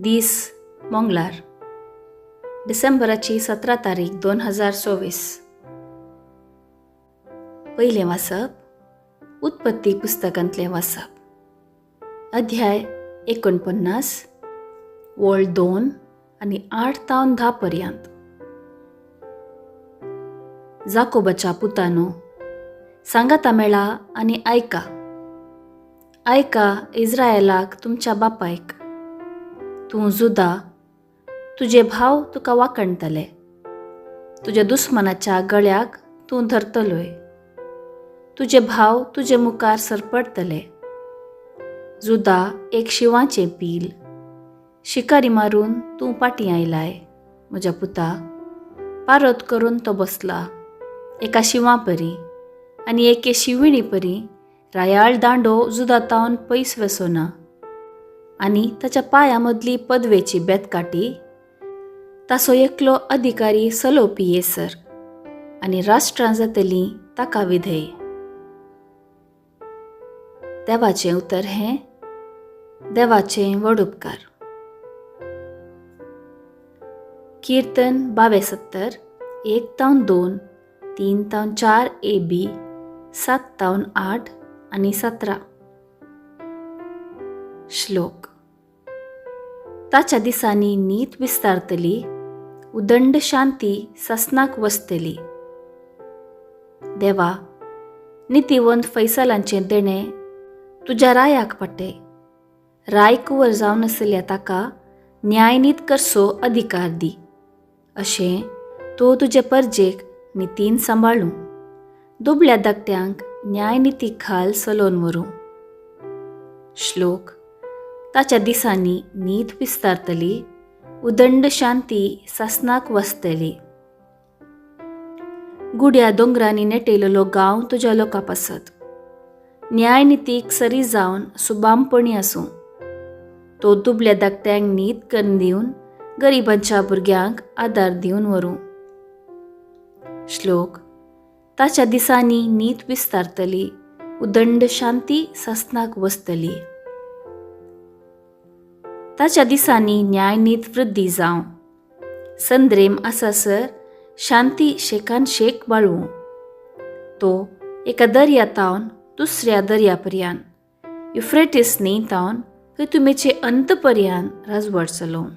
दीस मंगळार, डिसेंबराची 17 तारीख 2024. पयलें वाचप उत्पत्ती पुस्तकांतलें वाचप, अध्याय 49, वळ 2 आनी 8 तावन 10 पर्यंत. जाकोबाच्या पुतानो, सांगाता मेळा आनी आयका. आयका इज्रायलाक तुमच्या बापायक. तूं जुदा, तुजे भाव तुका वाकणतले, तुज्या दुस्मानाच्या गळ्याक तूं धरतलोय, तुजे भाव तुजे मुखार सरपडतले. जुदा एक शिंवाचें पील, शिकारी मारून तूं पाटी आयलाय म्हज्या पुता. पारत करून तो बसला एका शिंवा परी आनी एके शिविणी परी. रायाळ दांडो जुदा तावन पयस वसोना आनी ताच्या पांया मदली पदवेची बेतकाटी. तासो एकलो अधिकारी सलोवपी येसर आनी राष्ट्रां जातलीं ताका विधेय. देवाचें उतर हें देवाचें व्हड उपकार. कीर्तन 72, 1 तावन 2, 3 तावन 4 ए बी, 7 तावन 8 आनी 17. श्लोक. ताच्या दिसांनी नीत विस्तारतली, उदंड शांती सासनाक वसतली. देवा, नितीवंत फैसलांचें देणें तुज्या रायाक पडटे. राय कुंवर जावन आसल्या ताका न्यायनीत करचो अधिकार दी, अशें तो तुजे परजेक नितीन सांबाळूं, दुबळ्या धाकट्यांक न्यायनिती खाल चलोवन व्हरूं. श्लोक. ताच्या दिसांनी नीत विस्तारतली, उदंड शांती सासनाक वसतली. गुड्या दोंगरांनी नेटेलेलो गांव तुज्या लोकां पासत न्यायनितीक सरी जावन सुबामपणी आसूं. तो दुबल्या धाकट्यांक नीत करून दिवन गरिबांच्या भुरग्यांक आदार दिवन व्हरूं. श्लोक. ताच्या दिसांनी नीत विस्तारतली, उदंड शांती सासनाक वसतली. ताच्या दिसांनी न्यायनीत वृद्धी जावं, संद्रेम आसासर शांती शेकान शेक बाळूं. तो एका दर्या तावन दुसऱ्या दर्या पर्यान, युफ्रेटीस न्हंय तावन तुमेचे अंत पर्यान राजवट चलोवं.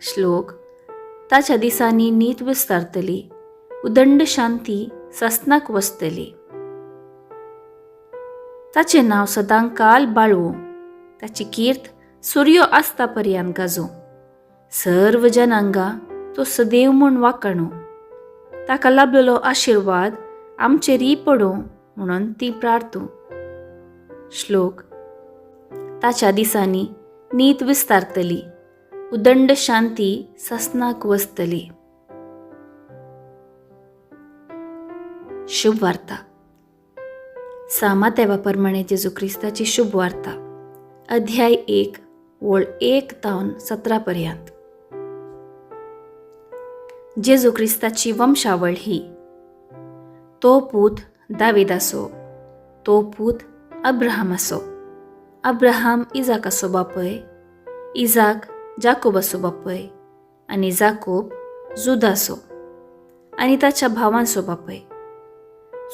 श्लोक. ताच्या दिसांनी नीत विस्तारतली, उदंड शांती सासनाक वसतली. ताचें नांव सदांकाल बाळवूं, ताची कीर्त सुर्यो आसता पर्यान गाजूं. सर्व जनांगा तो सदैव म्हूण वाकाणू, ताका लाभलेलो आशिर्वाद आमचेरय पडूं म्हणून ती प्रार्थू. श्लोक. ताच्या दिसांनी नीत विस्तारतली, उदंड शांती सासनाक वसतली. शुभ वार्ता. सामा तेवा प्रमाणे जेजू क्रिस्ताची शुभ वार्ता, अध्याय 1, वळ 1 तावन 17 पर्यंत. जेजू क्रिस्ताची वंशावळ ही. तो पूत दाविदासो, तो पूत अब्राहमासो, अब्राहम इजाकासो बापय, इजाक जाकोबासो बापय आनी जाकोब जुदासो आनी ताच्या भावांचो बापय.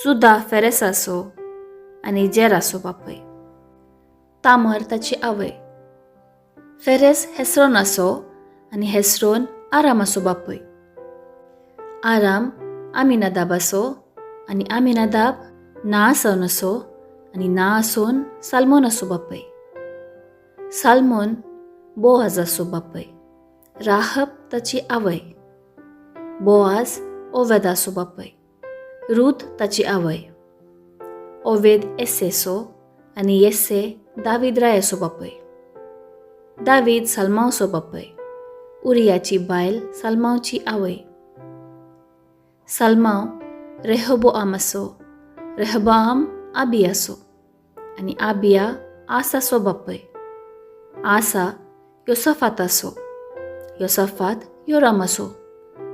जुदा फेरेसासो आनी जेरासो बापय. तामर ताची आवय. फेरेस हेस्रोनासो आनी हेस्रोन आरामासो बापय. आराम आमिनादाबासो आनी आमिनादाब नाआसोनासो आनी नाआसोन साल्मोनासो बापय. साल्मोन बोआजासो बापय. राहब ताची आवय. बोआज ओवेदासो बापय. रूत ताची आवय. ओवेद एसेसो आनी येसे दावीद रायाचो बापय. दावीद साल्मांवचो बापय. उरियाची बायल साल्मांवची आवय. साल्मांव रेहबोआमाचो, रेहबोआम आबियाचो आनी आबिया आसाचो बापय. आसा योसफाताचो, योसफात योरामाचो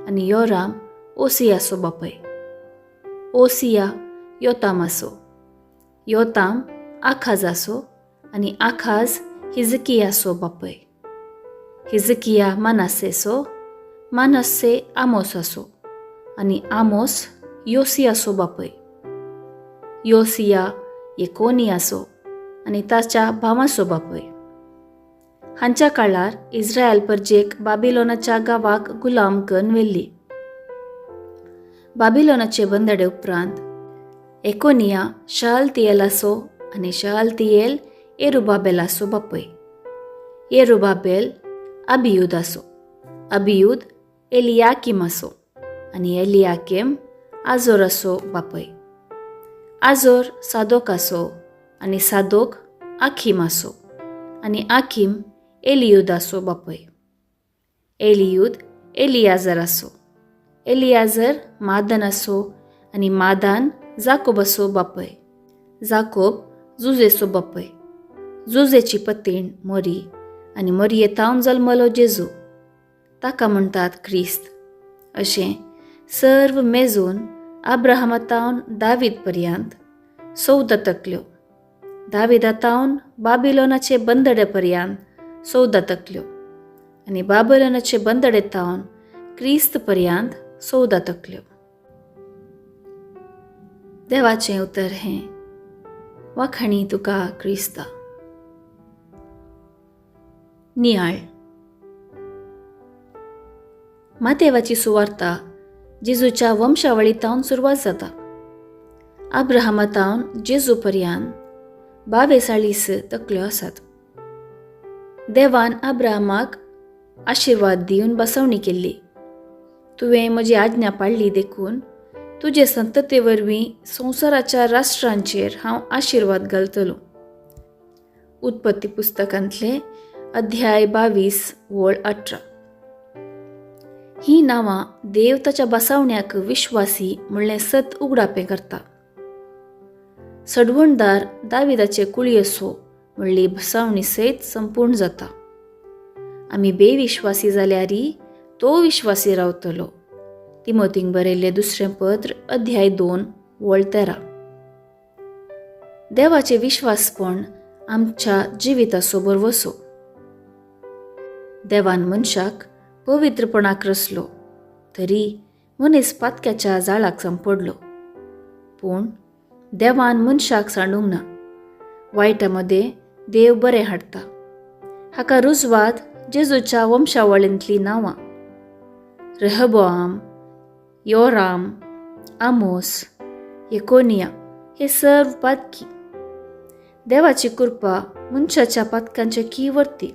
आनी योराम ओसियाचो बापय. ओसिया योतामाचो, योताम आखाजाचो आनी आखाज हिजकियाचो बापय. हिजकिया मानासेचो, मानस्से आमोसाचो आनी आमोस योसियाचो बापूय. योसिया येकोनियाचो आनी ताच्या भावाचो बापूय. हांच्या काळार इस्रायल परजेक बाबिलोनाच्या गांवाक गुलाम करून व्हेल्ली. बाबिलोनाचे बंदडे उपरांत एकोनिया शअलतियेलाचो आनी शअलतियेल येरुबाबेलाचो बापूय. येरुबाबेल अबियुदाचो, अबियुद एलियाकिमाचो आनी एलियाकिम आजोराचो बापूय. आजोर सादोकाचो आनी सादोक आखिमाचो आनी आखीम एलियुदाचो बापूय. एलियुद एलियाजराचो, एलियाजर मादनाचो आनी मादान जाकोबाचो बापूय. जाकोब जुजेचो बापूय. जुजेची पतीण मोरी आनी मोरयेतावन जल्मलो जेजू, ताका म्हणटात क्रिस्त. अशें सर्व मेजून अब्राहमातावन दावीद पर्यंत 14 तकल्यो, दाविदातावन बाबिलोनाचे बंदडे पर्यंत 14 तकल्यो आनी बाबिलोनाचे बंदडे तावन क्रिस्त पर्यंत 14 तकल्यो. देवाचें उतर हें. वाखाणी तुका क्रिस्ता. नियाळ. मातेवाची सुवार्ता जेजूच्या वंशावळीतावन सुरवात जाता. अब्राहमातावन जेजू पर्यंत 42 तकल्यो आसात. देवान अब्राहमाक आशिर्वाद दिवन बसवणी केल्ली. तुवें म्हजी आज्ञा पाळ्ळी देखून तुजे संतते वरवीं संवसाराच्या राष्ट्रांचेर हांव आशिर्वाद घालतलो. उत्पत्ती पुस्तकांतले अध्याय 22 ओळ 18. ही नांवां देव ताच्या बसावण्याक विश्वासी म्हणलें सत उगडापें करता. सडवणदार दाविदाचे कुळयेसो म्हणली बसावणी सयत संपूर्ण जाता. आमी बेविश्वासी जाल्यारय तो विश्वासी रावतलो. तिमोतींक बरयल्लें दुसरें पत्र अध्याय 2 ओळ 13. देवाचें विश्वासपण आमच्या जिविताचो भरवसो. देवान मनशाक पवित्रपणाक रचलो तरी मनीस पातक्याच्या जाळाक सांपडलो. पूण देवान मनशाक सांडूंक ना. वायटा मदें देव बरें हाडटा. हाका रुजवात जेजूच्या वंशावळींतलीं नांवां रेहबोआम, योराम, आमोस, येकोनिया हे सर्व पातकी. देवाची कृपा मनशाच्या पातकांचे की वर्ती.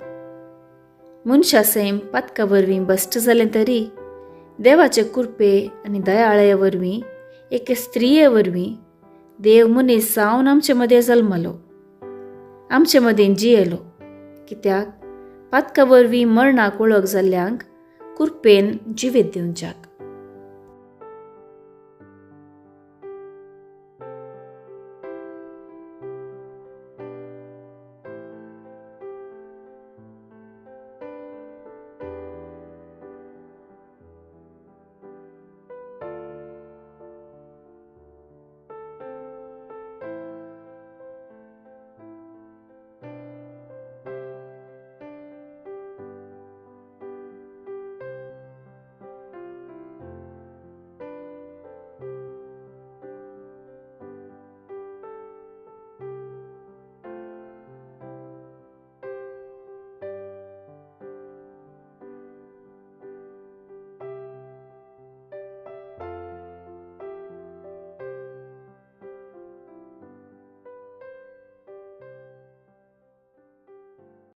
मनशा सैम पातका वरवीं भश्ट जालें तरी देवाचे कृपे आनी दयाळ्या वरवीं एके स्त्रिये वरवीं देव मनीस जावन आमचे मदें जल्मलो, आमचे मदें जियेलो. कित्याक पातका वरवीं मरणाक वळख जाल्ल्यांक कृपेन जिवीत दिवच्याक.